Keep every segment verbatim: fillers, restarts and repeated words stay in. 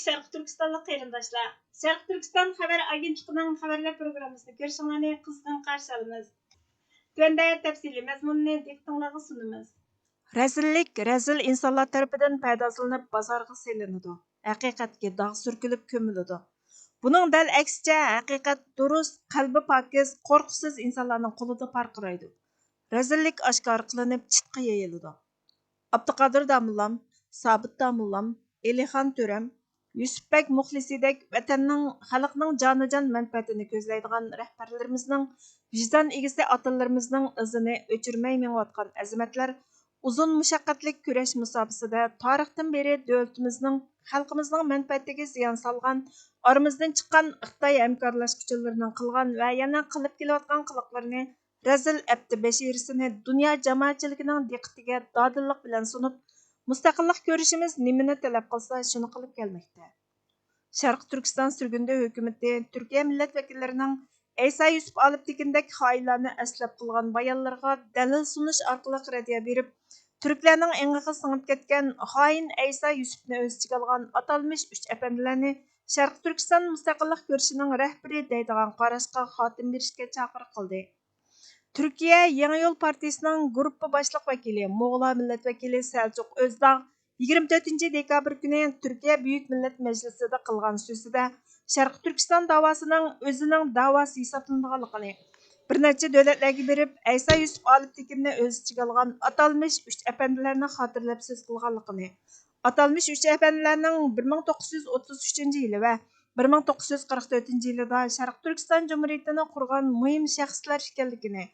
شەرقىي تۈركىستانلىق قېرىنداشلار، شەرقىي تۈركىستان خەۋەر ئاگېنتلىقىنىڭ خەۋەرلەر پروگراممىسىنى كۆرۈشۈڭلارنى قىزغىن قارشى ئالىمىز. تۆۋەندە تەپسىلىي مەزمۇننى دىققىتىڭلارغا سۇنىمىز. رەزىللىك رەزىل ئىنسانلار تەرىپىدىن پەردازلىنىپ بازارغا سېلىنىدۇ، ھەقىقەتكە داغ سۈركىلىپ كۆمۈلىدۇ. بۇنىڭ دەل ئەكسىچە، ھەقىقەت دۇرۇس، قەلبى پاكىز، قورقۇسىز ئىنسانلارنىڭ قولىدا پارقىرايدۇ. رەزىللىك ئاشكارا قىلىنىپ چىتقا يېيىلىدۇ. ئابدۇقادىر داموللام، سابىت داموللام، ئېلىخان تۆرەم، يۈسۈپبەگ مۇخلىسىدەك ۋەتەننىڭ، خەلقنىڭ جانۇجان مەنپەئەتىنى كۆزلەيدىغان رەھبەرلىرىمىزنىڭ، ۋىجدان ئىگىسى ئاتىلىرىمىزنىڭ ئىزىنى ئۆچۈرمەي مېڭىۋاتقان ئەزىمەتلەر ئۇزۇن مۇشەققەتلىك كۈرەش مۇساپىسىدە تارىختىن بېرى دۆلىتىمىزنىڭ، خەلقىمىزنىڭ مەنپەئەتىگە زىيان سالغان، ئارىمىزدىن چىققان خىتاي ھەمكارلاشقۇچىلىرىنىڭ قىلغان ۋە يەنە قىلىپ كېلىۋاتقان قىلىقلىرىنى، رەزىل ئەپتى بەشىرىسىنى دۇنيا جامائەتچىلىكىنىڭ دىققىتىگە دادىللىق بىلەن سۇنۇپ، مۇستەقىللىق كۈرىشىمىز نېمىنى تەلەپ قىلسا، شۇنى قىلىپ كەلمەكتە. شەرقىي تۈركىستان سۈرگۈندە ھۆكۈمىتى تۈركىيە مىللەت ۋەكىللىرىنىڭ ئەيسا يۈسۈپ ئالپتېكىندەك خائىنلارنى ئەسلەپ قىلغان بايانلىرىغا دەلىل سۇنۇش ئارقىلىق رەددىيە بېرىپ، تۈركلەرنىڭ ئېڭىغا سىڭىپ كەتكەن خائىن ئەيسا يۈسۈپنى ئۆز ئىچىگە ئالغان ئاتالمىش ئۈچ ئەپەندىلەرنى شەرقىي تۈركىستان مۇستەقىللىق كۈرىشىنىڭ رەھبىرى دەيدىغان قاراشقا خاتىمە بېرىشكە چاقىرىق قىلدى. تۈركىيە يېڭى يول پارتىيىسىنىڭ گۇرۇپپا باشلىق ۋەكىلى، موغۇلئاۋا مىللەت ۋەكىلى سەلچۇق ئۆزداغ يىگىرمە تۆتىنچى دېكابىر كۈنى تۈركىيە بۈيۈك مىللەت مەجلىسىدە قىلغان سۆزىدە، شەرقىي تۈركىستان داۋاسىنىڭ ئۆزىنىڭ داۋاسى ھېسابلىنىدىغانلىقىنى، بىر نەچچە دۆلەتلەرگە بېرىپ، ئەيسا يۈسۈپ ئالپتېكىننى ئۆز ئىچىگە ئالغان ئاتالمىش ئۈچ ئەپەندىلەرنى خاتىرىلەپ سۆز قىلغانلىقىنى، ئاتالمىش ئۈچ ئەپەندىلەرنىڭ بىر مىڭ توققۇز يۈز ئوتتۇز ئۈچىنچى يىلى ۋە بىر مىڭ توققۇز يۈز قىرىق تۆتىنچى يىلىدا شەرقىي تۈركىستان جۇمھۇرىيىتىنى قۇرغان مۇھىم شەخسلەر ئىكەنلىكىنى،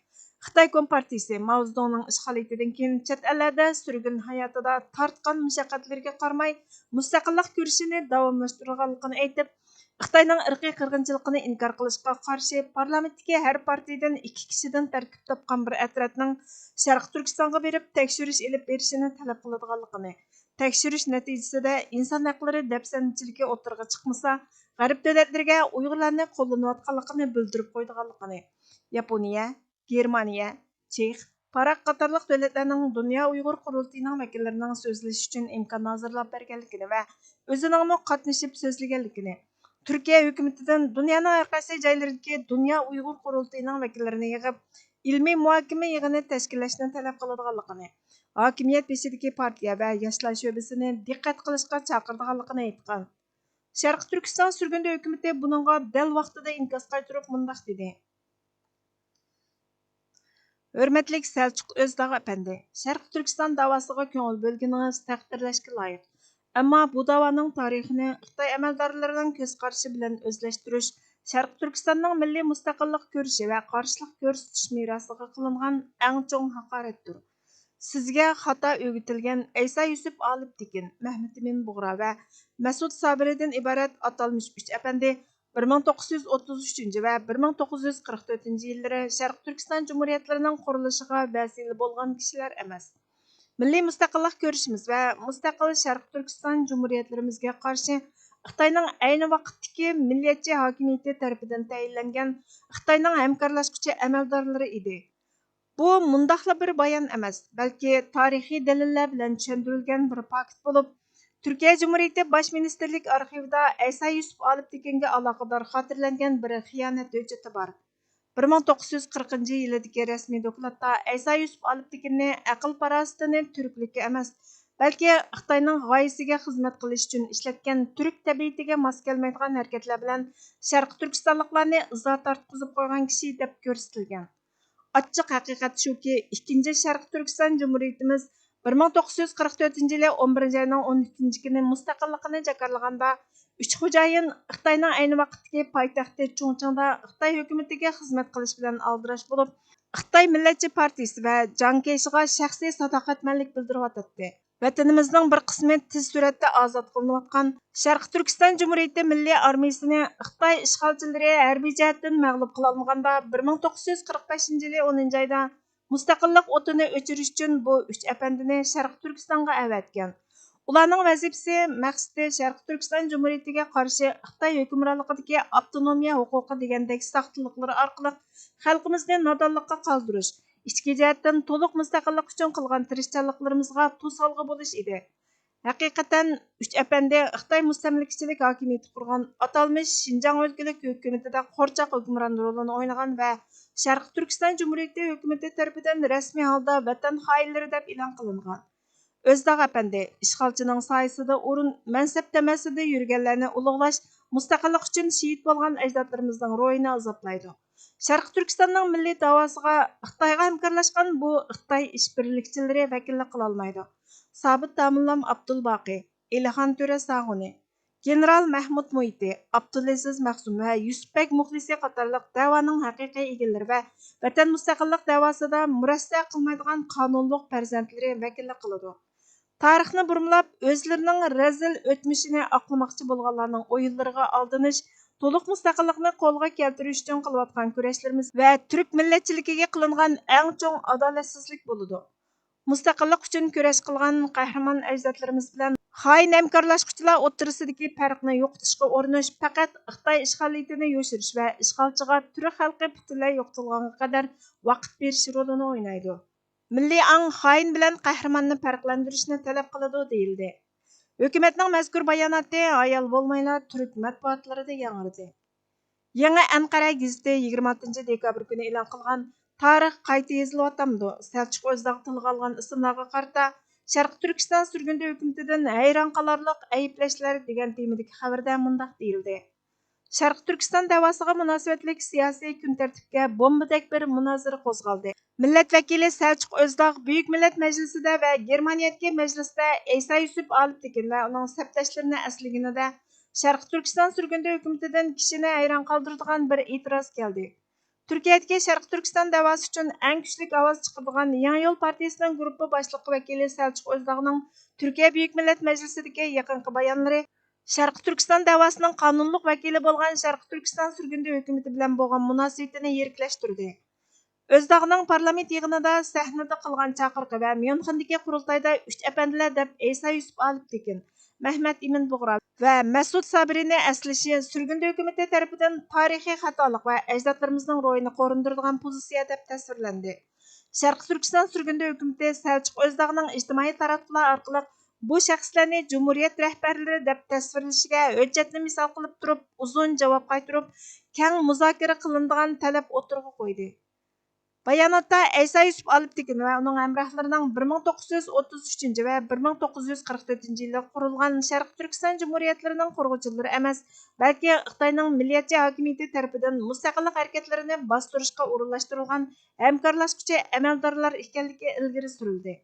خىتاي كومپارتىيىسى ماۋزېدۇڭنىڭ ئىشغالىيىتىدىن كېيىن چەت ئەللەردە سۈرگۈن ھاياتىدا تارتقان مۇشەققەتلىرىگە قارىماي، مۇستەقىللىق كۈرىشىنى داۋاملاشتۇرىدىغانلىقىنى ئېيتىپ، خىتاينىڭ ئىرقىي قىرغىنچىلىقىنى ئىنكار قىلىشقا قارشى پارلامېنتتىكى ھەر پارتىيىدىن ئىككى كىشىدىن تەركىب تاپقان بىر ئەترەتنىڭ شەرقىي تۈركىستانغا بېرىپ تەكشۈرۈش ئېلىپ بېرىشىنى تەلەپ قىلىدىغانلىقىنى، تەكشۈرۈش نەتىجىسىدە ئىنسان ھەقلىرى دەپسەندىچىلىكى ئوتتۇرىغا چىقمىسا، غەرب دۆلەتلىرىگە ئۇيغۇرلارنى قوللىنىۋاتقانلىقىنى بىلدۈرۈپ قويىدىغانلىقىنى، ياپونىيە، گېرمانىيە، چېخ، پاراگ قاتارلىق دۆلەتلەرنىڭ دۇنيا ئۇيغۇر قۇرۇلتىيىنىڭ ۋەكىللىرىنىڭ سۆزلىشىش ئۈچۈن ئىمكان ھازىرلاپ بەرگەنلىكىنى ۋە ئۆزىنىڭمۇ قاتنىشىپ سۆزلىگەنلىكىنى، تۈركىيە ھۆكۈمىتىدىن دۇنيانىڭ ھەر قايسى جايلىرىدىكى دۇنيا ئۇيغۇر قۇرۇلتىيىنىڭ ۋەكىللىرىنى يىغىپ، ئىلمىي مۇھاكىمە يىغىنى تەشكىللەشنى تەلەپ قىلىدىغانلىقىنى، ھاكىمىيەت بېشىدىكى پارتىيە ۋە ياشلار شۆبىسىنى دىققەت قىلىشقا چاقىرىدىغانلىقىنى ئېيتقان. شەرقىي تۈركىستان سۈرگۈندە ھۆكۈمىتى بۇنىڭغا دەل ۋاقتىدا ئىنكاس قايتۇرۇپ مۇنداق دېدى: ھۆرمەتلىك سەلچۇق ئۆزداغ ئەپەندى، شەرقىي تۈركىستان داۋاسىغا كۆڭۈل بۆلگىنىڭىز تەقدىرلەشكە لايىق. ئەمما بۇ داۋانىڭ تارىخىنى خىتاي ئەمەلدارلىرىنىڭ كۆز قارىشى بىلەن ئۆزلەشتۈرۈش شەرقىي تۈركىستاننىڭ مىللىي مۇستەقىللىق كۈرىشى ۋە قارشىلىق كۆرسىتىش مىراسىغا قىلىنغان ئەڭ چوڭ ھاقارەتتۇر. سىزگە خاتا ئۆگىتىلگەن ئەيسا يۈسۈپ ئالىپتېكىن، مەھمۇتئىمىن بۇغرا ۋە مەسۇت سابىرىدىن ئىبارەت ئاتالمىش ئۈچ ئەپەندى بىر مىڭ توققۇز يۈز ئوتتۇز ئۈچىنچى ۋە بىر مىڭ توققۇز يۈز قىرىق تۆتىنچى يىللىرى شەرقىي تۈركىستان جۇمھۇرىيەتلىرىنىڭ قۇرۇلۇشىغا ۋەسىلە بولغان كىشىلەر ئەمەس. مىللىي مۇستەقىللىق كۈرىشىمىز ۋە مۇستەقىل شەرقىي تۈركىستان جۇمھۇرىيەتلىرىمىزگە قارشى خىتاينىڭ ئەينى ۋاقىتتىكى مىللەتچى ھاكىمىيىتى تەرىپىدىن تەيىنلەنگەن خىتاينىڭ ھەمكارلاشقۇچى ئەمەلدارلىرى ئىدى. بۇ مۇنداقلا بىر بايان ئەمەس، بەلكى تارىخىي دەلىللەر بىلەن چۈشەندۈرۈلگەن بىر پاكىت بولۇپ، تۈركىيە جۇمھۇرىيىتى باش مىنىستىرلىك ئارخىۋىدا ئەيسا يۈسۈپ ئالىپتېكىنگە ئالاقىدار خاتىرىلەنگەن بىر خىيانەت ھۆججىتى بار. بىر مىڭ توققۇز يۈز قىرىقىنچى يىلىدىكى رەسمىي دوكلاتتا ئەيسا يۈسۈپ ئالىپتېكىننى ئەقىل-پاراسىتىنى تۈركلۈككە ئەمەس، بەلكى خىتاينىڭ غايىسىگە خىزمەت قىلىش ئۈچۈن ئىشلەتكەن تۈرك تەبىئىتىگە ماس كەلمەيدىغان ھەرىكەتلەر بىلەن شەرقىي تۈركىستانلىقلارنى ئىزا تارتقۇزۇپ قويغان كىشى دەپ كۆرسىتىلگەن. ئاچچىق ھەقىقەت شۇكى، ئىككىنچى شەرقىي تۈركىستان جۇمھۇرىيىتىمىز بىر مىڭ توققۇز يۈز قىرىق تۆتىنچى يىلى ئون بىرىنچى ئاينىڭ ئون ئىككىنچى كۈنى مۇستەقىللىقىنى جاكارلىغاندا، ئۈچ خوجايىن خىتاينىڭ ئەينى ۋاقىتتىكى پايتەختى چۇڭچىڭدا خىتاي ھۆكۈمىتىگە خىزمەت قىلىش بىلەن ئالدىراش بولۇپ، خىتاي مىللەتچى پارتىيىسى ۋە جاڭ كېيشىغا شەخسىي ساداقەتمەنلىك بىلدۈرۈۋاتاتتى. ۋەتىنىمىزنىڭ بىر قىسمى تېز سۈرئەتتە ئازاد قىلىنىۋاتقان شەرقىي تۈركىستان جۇمھۇرىيىتى مىللىي ئارمىيىسىنى خىتاي ئىشغالچىلىرى ھەربىي جەھەتتىن مەغلۇپ قىلالمىغاندا، بىر مىڭ توققۇز يۈز قىرىق بەشىنچى يىلى ئونىنچى ئايدا مۇستەقىللىق ئوتىنى ئۆچۈرۈش ئۈچۈن بۇ ئۈچ ئەپەندىنى شەرقىي تۈركىستانغا ئەۋەتكەن. ئۇلارنىڭ ۋەزىپىسى، مەقسىتى شەرقىي تۈركىستان جۇمھۇرىيىتىگە قارشى خىتاي ھۆكۈمرانلىقىدىكى ئاپتونومىيە ھوقۇقى دېگەندەك ساختىلىقلىرى ئارقىلىق خەلقىمىزنى نادانلىققا قالدۇرۇش، ئىچكى جەھەتتىن تولۇق مۇستەقىللىق ئۈچۈن قىلغان تىرىشچانلىقلىرىمىزغا توسالغۇ بولۇش ئىدى. ھەقىقەتەن، ئۈچ ئەپەندى خىتاي مۇستەملىكىچىلىك ھاكىمىيىتى قۇرغان ئاتالمىش شىنجاڭ ئۆلكىلىك ھۆكۈمىتىدە قورچاق ھۆكۈمران رولىنى ئوينىغان ۋە شەرقىي تۈركىستان جۇمھۇرىيىتى ھۆكۈمىتى تەرىپىدىن رەسمىي ھالدا ۋەتەن خائىنلىرى دەپ ئېلان قىلىنغان. ئۆزداغ ئەپەندى، ئىشغالچىنىڭ سايىسىدا ئورۇن، مەنسەپ تەمەسىدە يۈرگەنلەرنى ئۇلۇغلاش، مۇستەقىللىق ئۈچۈن شېھىت بولغان ئەجدادلىرىمىزنىڭ روھىنى ئازابلايدۇ. شەرقىي تۈركىستاننىڭ مىللىي داۋاسىغا خىتايغا ھەمكارلاشقان بۇ خىتاي ئىشبىرلىكچىلىرى ۋەكىللىك قىلالمايدۇ. سابىت داموللام ئابدۇلباقى، ئېلىخان تۆرە ساغۇنى، گېنېرال مەھمۇت مۇھىتى، ئابدۇلئەزىز مەخسۇم ۋە يۈسۈپبەگ مۇخلىسى قاتارلىق دەۋانىڭ ھەقىقىي ئىگىلىرى ۋە ۋەتەن مۇستەقىللىق دەۋاسىدا مۇرەسسە قىلمايدىغان قانۇنلۇق پەرزەنتلىرى ۋەكىللىك قىلىدۇ. تارىخنى بۇرمىلاپ، ئۆزلىرىنىڭ رەزىل ئۆتمۈشىنى ئاقلىماقچى بولغانلارنىڭ ئويۇنلىرىغا ئالدىنىش، تولۇق مۇستەقىللىقنى قولغا كەلتۈرۈش ئۈچۈن قىلىۋاتقان كۈرەشلىرىمىز ۋە تۈرك مىللەتچىلىكىگە قىلىنغان ئەڭ چوڭ ئادالەتسىزلىك بولىدۇ. مۇستەقىللىق ئۈچۈن كۈرەش قىلغان قەھرىمان ئەجدادلىرىمىز بىلەن خائىن ھەمكارلاشقۇچىلار ئوتتۇرىسىدىكى پەرقنى يوقىتىشقا ئۇرۇنۇش پەقەت خىتاي ئىشغالىيىتىنى يوشۇرۇش ۋە ئىشغالچىغا تۈرك خەلقى پۈتۈنلەي يوقىتىلغانغا قەدەر ۋاقىت بېرىش رولىنى ئوينايدۇ. مىللىي ئاڭ خائىن بىلەن قەھرىماننى پەرقلەندۈرۈشنى تەلەپ قىلىدۇ، دېيىلدى. ھۆكۈمەتنىڭ مەزكۇر باياناتى ھايال بولمايلا تۈرك مەتبۇئاتلىرىدا ياڭرىدى. يېڭى ئەنقەرە گېزىتى يىگىرمە ئالتىنچى دېكابىر كۈنى ئېلان قىلغان تارىخ قايتا يېزىلىۋاتامدۇ؟ سەلچۇق ئۆزداغ تىلغا ئالغان ئىسىملارغا قارىتا شەرقىي تۈركىستان سۈرگۈندە ھۆكۈمىتىدىن ھەيران قالارلىق ئەيىبلەشلەر دېگەن تېمىدىكى خەۋىرىدە مۇنداق دېيىلدى: شەرقىي تۈركىستان دەۋاسىغا مۇناسىۋەتلىك سىياسىي كۈنتەرتىپكە بومبىدەك بىر مۇنازىرە قوزغالدى. مىللەت ۋەكىلى سەلچۇق ئۆزداغ بۈيۈك مىللەت مەجلىسىدە ۋە گېرمانىيەدىكى مەجلىستە ئەيسا يۈسۈپ ئالپتېكىن ۋە ئۇنىڭ سەپداشلىرىنى ئەسلىگىنىدە، شەرقىي تۈركىستان سۈرگۈندە ھۆكۈمىتىدىن كىشىنى ھەيران قالدۇرىدىغان بىر ئېتىراز كەلدى. تۈركىيەدىكى شەرقىي تۈركىستان دەۋاسى ئۈچۈن ئەڭ كۈچلۈك ئاۋاز چىقىرىدىغان يېڭى يول پارتىيىسىنىڭ گۇرۇپپا باشلىقى ۋەكىلى سەلچۇق ئۆزداغنىڭ تۈركىيە بۈيۈك مىللەت مەجلىسىدىكى يېقىنقى بايانلىرى شەرقىي تۈركىستان دەۋاسىنىڭ قانۇنلۇق ۋەكىلى بولغان شەرقىي تۈركىستان سۈرگۈندە ھۆكۈمىتى بىلەن بولغان مۇناسىۋىتىنى يىرىكلەشتۈردى. ئۆزداغنىڭ پارلامېنت يىغىنىدا سەھنىدە قىلغان چاقىرىقى ۋە ميۇنخېندىكى قۇرۇلتايدا ئۈچ ئەپەندىلەر دەپ ئەيسا يۈسۈپ ئالپتېكىن، مەھمەت ئىمىن بۇغرا ۋە مەسۇت سابىرىنى ئەسلىشى سۈرگۈندە ھۆكۈمىتى تەرىپىدىن تارىخىي خاتالىق ۋە ئەجدادلىرىمىزنىڭ روھىنى قورۇندۇرىدىغان پوزىتسىيە دەپ تەسۋىرلەندى. شەرقىي تۈركىستان سۈرگۈندە ھۆكۈمىتى سەلچۇق ئۆزداغنىڭ ئىجتىمائىي تاراتقۇلار ئارقىلىق بۇ شەخسلەرنى جۇمھۇرىيەت رەھبەرلىرى دەپ تەسۋىرلىشىگە ھۆججەتنى مىسال قىلىپ تۇرۇپ، ئۇزۇن جاۋاب قايتۇرۇپ، كەڭ مۇزاكىرە قىلىنىدىغان تەلەپ ئوتتۇرىغا قويدى. باياناتتا ئەيسا يۈسۈپ ئالپتېكىن ۋە ئۇنىڭ ھەمراھلىرىنىڭ بىر مىڭ توققۇز يۈز ئوتتۇز ئۈچىنچى ۋە بىر مىڭ توققۇز يۈز قىرىق تۆتىنچى يىلى قۇرۇلغان شەرقىي تۈركىستان جۇمھۇرىيەتلىرىنىڭ قۇرغۇچىلىرى ئەمەس، بەلكى خىتاينىڭ مىللىيەتچى ھاكىمىيىتى تەرىپىدىن مۇستەقىللىق ھەرىكەتلىرىنى باستۇرۇشقا ئورۇنلاشتۇرۇلغان ھەمكارلاشقۇچى ئەمەلدارلار ئىكەنلىكى ئىلگىرى سۈرۈلدى.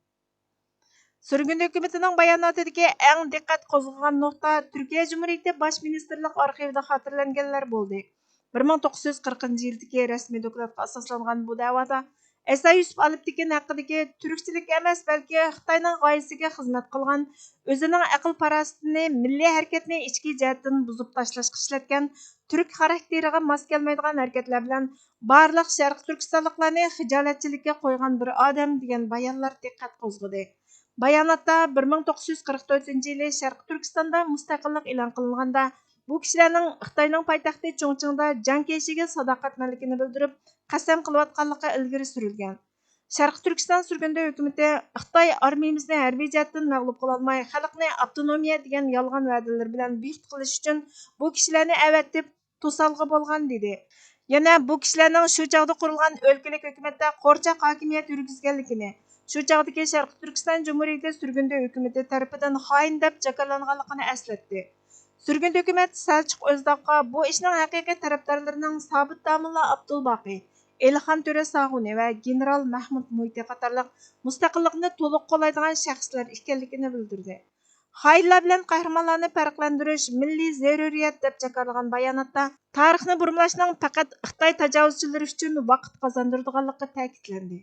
سۈرگۈندە ھۆكۈمىتىنىڭ باياناتىدىكى ئەڭ دىققەت قوزغىغان نۇقتا تۈركىيە جۇمھۇرىيىتى باش مىنىستىرلىق ئارخىۋىدا خاتىرىلەنگەنلەر بولدى. بىر مىڭ توققۇز يۈز قىرىقىنچى يىلدىكى رەسمىي دوكلاتقا ئاساسلانغان بۇ دەۋادا ئەيسا يۈسۈپ ئالپتېكىن ھەققىدىكى تۈركچىلىك ئەمەس، بەلكى خىتاينىڭ غايىسىگە خىزمەت قىلغان، ئۆزىنىڭ ئەقىل-پاراسىتىنى مىللىي ھەرىكەتنى ئىچكى جەھەتتىن بۇزۇپ تاشلاشقا ئىشلەتكەن تۈرك خاراكتېرىغا ماس كەلمەيدىغان ھەرىكەتلەر بىلەن بارلىق شەرقىي تۈركىستانلىقلارنى خىجالەتچىلىككە قويغان بىر ئادەم، دېگەن بايانلار دىققەت قوزغىدى. باياناتتا بىر مىڭ توققۇز يۈز قىرىق تۆتىنچى يىلى شەرقىي تۈركىستاندا مۇستەقىللىق ئېلان قىلىنغاندا، بۇ كىشىلەرنىڭ خىتاينىڭ پايتەختى چۇڭچىڭدا جاڭ كېشىگە ساداقەتمەنلىكىنى بىلدۈرۈپ، قەسەم قىلىۋاتقانلىقى ئىلگىرى سۈرۈلگەن. شەرقىي تۈركىستان سۈرگۈندە ھۆكۈمىتى خىتاي ئارمىيىمىزنى ھەربىي جەھەتتىن مەغلۇپ قىلالماي، خەلقنى ئاپتونومىيە دېگەن يالغان ۋەدىلىرى بىلەن بىھۇدە قىلىش ئۈچۈن بۇ كىشىلەرنى ئەۋەتىپ، توسالغۇ بولغان، دېدى. يەنە بۇ كىشىلەرنىڭ شۇ چاغدا قۇرۇلغان ئۆلكىلىك ھۆكۈمەتتە قورچاق ھاكىمىيەت يۈرگۈزگەنلىكىنى، شۇ چاغدىكى شەرقىي تۈركىستان جۇمھۇرىيىتى سۈرگۈندە ھۆكۈمىتى تەرىپىدىن خائىن دەپ جاكارلانغانلىقىنى ئەسلەتتى. سۈرگۈندە ھۆكۈمەت سەلچۇق ئۆزداققا بۇ ئىشنىڭ ھەقىقىي تەرەپدارلىرىنىڭ سابىت داموللا ئابدۇلباقى، ئېلىخان تۆرە ساغۇنى ۋە گېنېرال مەھمۇت مۇھىتى قاتارلىق مۇستەقىللىقنى تولۇق قوللايدىغان شەخسلەر ئىكەنلىكىنى بىلدۈردى. خائىنلار بىلەن قەھرىمانلارنى پەرقلەندۈرۈش مىللىي زۆرۈرىيەت، دەپ جاكارلىغان باياناتتا، تارىخنى بۇرمىلاشنىڭ پەقەت خىتاي تاجاۋۇزچىلىرى ئۈچۈن ۋاقىت قازاندۇرىدىغانلىقى تەكىتلەندى.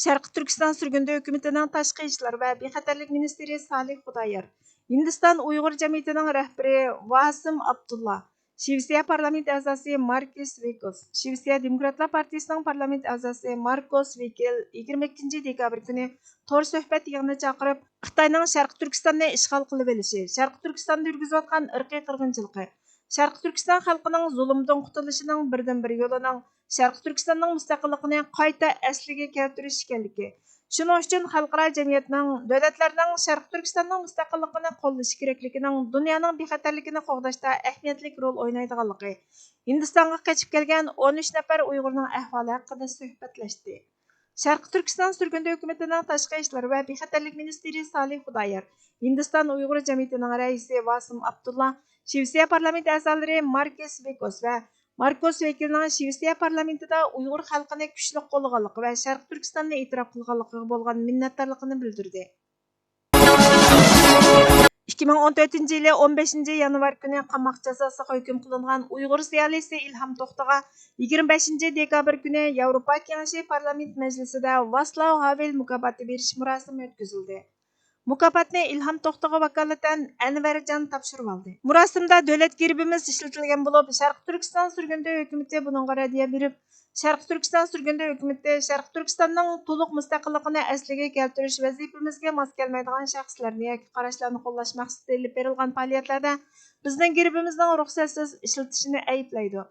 شەرقىي تۈركىستان سۈرگۈندە ھۆكۈمىتىنىڭ تاشقى ئىشلار ۋە بىخەتەرلىك مىنىستىرى سالىھ خۇدايار، ھىندىستان ئۇيغۇر جەمئىيىتىنىڭ رەھبىرى ۋاسىم ئابدۇللا، شىۋېتسىيە پارلامېنت ئەزاسى ماركىس ۋىكوس، شىۋېتسىيە دېموكراتلار پارتىيىسىنىڭ پارلامېنت ئەزاسى ماركوس ۋىكېل يىگىرمە ئىككىنچى دېكابىر كۈنى تور سۆھبەت يىغىنى چاقىرىپ، خىتاينىڭ شەرقىي تۈركىستاننى ئىشغال قىلىۋېلىشى، شەرقىي تۈركىستاندا يۈرگۈزۈۋاتقان ئىرقىي قىرغىنچىلىقى، شەرقىي تۈركىستان خەلقىنىڭ زۇلۇمدىن قۇتۇلۇشىنىڭ بىردىنبىر يولىنىڭ شەرقىي تۈركىستاننىڭ مۇستەقىللىقىنى قايتا ئەسلىگە كەلتۈرۈش ئىكەنلىكى، شۇنىڭ ئۈچۈن خەلقئارا جەمئىيەتنىڭ، دۆلەتلەرنىڭ شەرقىي تۈركىستاننىڭ مۇستەقىللىقىنى قوللىشى كېرەكلىكىنىڭ دۇنيانىڭ بىخەتەرلىكىنى قوغداشتا ئەھمىيەتلىك رول ئوينايدىغانلىقى، ھىندىستانغا قېچىپ كەلگەن ئون ئۈچ نەپەر ئۇيغۇرنىڭ ئەھۋالى ھەققىدە سۆھبەتلەشتى. شەرقىي تۈركىستان سۈرگۈندە ھۆكۈمىتىنىڭ تاشقى ئىشلار ۋە بىخەتەرلىك مىنىستىرى سالىھ خۇدايار، ھىندىستان ئۇيغۇر جەمئىيىتىنىڭ رەئىسى ۋاسىم ئابدۇللا، شىۋېتسىيە پارلامېنت ئەزالىرى ماركىس ۋىكوس ۋە ماركوس ۋېكىلنىڭ شىۋېتسىيە پارلامېنتىدا ئۇيغۇر خەلقىنى كۈچلۈك قوللىغانلىقى ۋە شەرقىي تۈركىستاننى ئېتىراپ قىلغانلىقىغا بولغان مىننەتدارلىقىنى بىلدۈردى. ئىككى مىڭ ئون تۆتىنچى يىلى ئون بەشىنچى يانۋار كۈنى قاماق جازاسىغا ھۆكۈم قىلىنغان ئۇيغۇر زىيالىيسى ئىلھام توختىغا يىگىرمە بەشىنچى دېكابىر كۈنى ياۋروپا كېڭىشى پارلامېنت مەجلىسىدە ۋاسلاۋ ھاۋېل مۇكاپاتى بېرىش مۇراسىمى ئۆتكۈزۈلدى. مۇكاپاتنى ئىلھام توختىغا ۋاكالىتەن ئەنۋەرجان تاپشۇرۇۋالدى. مۇراسىمدا دۆلەت گېربىمىز ئىشلىتىلگەن بولۇپ، شەرقىي تۈركىستان سۈرگۈندە ھۆكۈمىتى بۇنىڭغا رەددىيە بېرىپ، شەرقىي تۈركىستان سۈرگۈندە ھۆكۈمىتى شەرقىي تۈركىستاننىڭ تولۇق مۇستەقىللىقىنى ئەسلىگە كەلتۈرۈش ۋەزىپىمىزگە ماس كەلمەيدىغان شەخسلەرنى ياكى قاراشلارنى قوللاش مەقسىتىدە ئېلىپ بېرىلغان پائالىيەتلەردە بىزنىڭ گېربىمىزنىڭ رۇخسەتسىز ئىشلىتىشىنى ئەيىبلەيدۇ.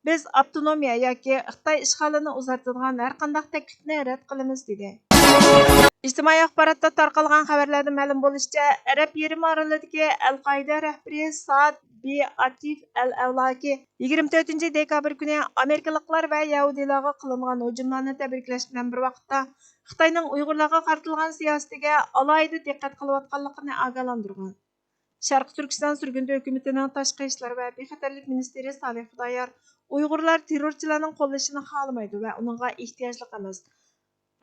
بىز ئاپتونومىيە ياكى خىتاي ئىشغالىنى ئۇزارتىدىغان ھەرقانداق تەكلىپنى رەت قىلىمىز، دېدى. ئىجتىمائىي ئاخباراتتا تارقالغان خەۋەرلەردىن مەلۇم بولۇشىچە، ئەرەب يېرىم ئارىلىدىكى ئەل قائىدە رەھبىرى سائد بى ئاتىف ئەل ئەۋلاكى يىگىرمە تۆتىنچى دېكابىر كۈنى ئامېرىكىلىقلار ۋە يەھۇدىيلارغا قىلىنغان ھۇجۇملارنى تەبرىكلەش بىلەن بىر ۋاقىتتا، خىتاينىڭ ئۇيغۇرلارغا قارىتىلغان سىياسىتىگە ئالاھىدە دىققەت قىلىۋاتقانلىقىنى ئاگاھلاندۇرغان. شەرقىي تۈركىستان سۈرگۈندە ھۆكۈمىتىنىڭ تاشقى ئىشلار ۋە بىخەتەرلىك مىنىستىرى سالىھ خۇدايار، ئۇيغۇرلار تېررورچىلارنىڭ قوللىشىنى خالىمايدۇ ۋە ئۇنىڭغا ئېھتىياجلىق ئەمەس.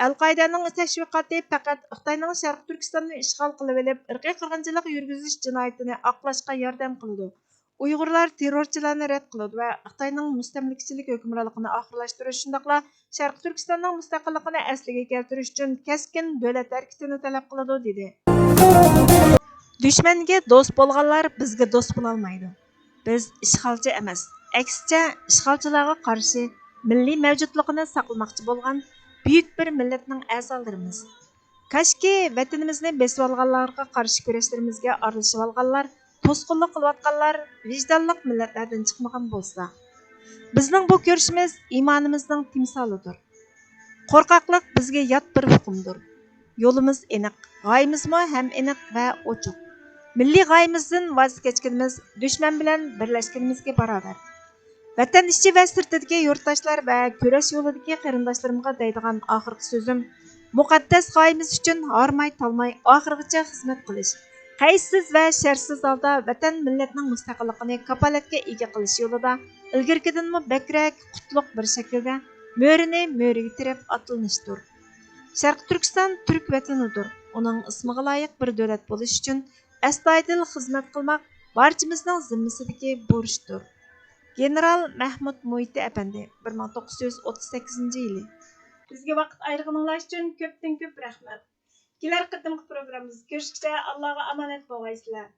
ئەل قائىدەنىڭ تەشۋىقاتى پەقەت خىتاينىڭ شەرقىي تۈركىستاننى ئىشغال قىلىۋېلىپ، ئىرقىي قىرغىنچىلىق يۈرگۈزۈش جىنايىتىنى ئاقلاشقا ياردەم قىلىدۇ. ئۇيغۇرلار تېررورچىلارنى رەت قىلىدۇ ۋە خىتاينىڭ مۇستەملىكىچىلىك ھۆكۈمرانلىقىنى ئاخىرلاشتۇرۇش، شۇنداقلا شەرقىي تۈركىستاننىڭ مۇستەقىللىقىنى ئەسلىگە كەلتۈرۈش ئۈچۈن كەسكىن دۆلەت ھەرىكىتىنى تەلەپ قىلىدۇ، دېدى. دۈشمەنگە دوست بولغانلار بىزگە دوست بولالمايدۇ. بىز ئىشغالچى ئەمەس، ئەكسىچە، ئىشغالچىلارغا قارشى مىللىي مەۋجۇتلۇقىنى ساقلىماقچى بولغان بۈيۈك بىر مىللەتنىڭ ئەزالىرىمىز. كاشكى، ۋەتىنىمىزنى بېسىۋالغانلارغا قارشى كۈرەشلىرىمىزگە ئارىلىشىۋالغانلار، توسقۇنلۇق قىلىۋاتقانلار ۋىجدانلىق مىللەتلەردىن چىقمىغان بولسا. بىزنىڭ بۇ كۈرىشىمىز ئىمانىمىزنىڭ تىمسالىدۇر. قورقاقلىق بىزگە يات بىر ئۇقۇمدۇر. يولىمىز ئېنىق، غايىمىزمۇ ھەم ئېنىق ۋە ئوچۇق. مىللىي غايىمىزدىن ۋاز كەچكىنىمىز دۈشمەن بىلەن بىرلەشكىنىمىزگە باراۋەر. ۋەتەن ئىچى ۋە سىرتىدىكى يۇرتداشلار ۋە كۈرەش يولىدىكى قېرىنداشلىرىمغا دەيدىغان ئاخىرقى سۆزۈم، مۇقەددەس غايىمىز ئۈچۈن ھارماي-تالماي ئاخىرغىچە خىزمەت قىلىش، قەيتسىز ۋە شەرتسىز ھالدا ۋەتەن، مىللەتنىڭ مۇستەقىللىقىنى كاپالەتكە ئىگە قىلىش يولىدا ئىلگىرىكىدىنمۇ بەكرەك، قۇتلۇق بىر شەكىلدە مۆرىنى مۆرىگە تىرەپ ئاتلىنىشتۇر. شەرقىي تۈركىستان تۈرك ۋەتىنىدۇر. ئۇنىڭ ئىسمىغا لايىق بىر دۆلەت بولۇش ئۈچۈن ئەستايىدىل خىزمەت قىلماق بارچىمىزنىڭ زىممىسىدىكى بۇرچتۇر. گېنېرال مەھمۇت مۇھىتى ئەپەندى، بىر مىڭ توققۇز يۈز ئوتتۇز سەككىزىنچى يىلى. بىزگە ۋاقىت ئايرىغىنىڭلار ئۈچۈن كۆپتىن كۆپ رەھمەت. كېلەر قېتىمقى پروگراممىمىزدا كۆرۈشكىچە ئاللاغا ئامانەت بولغايسىلەر.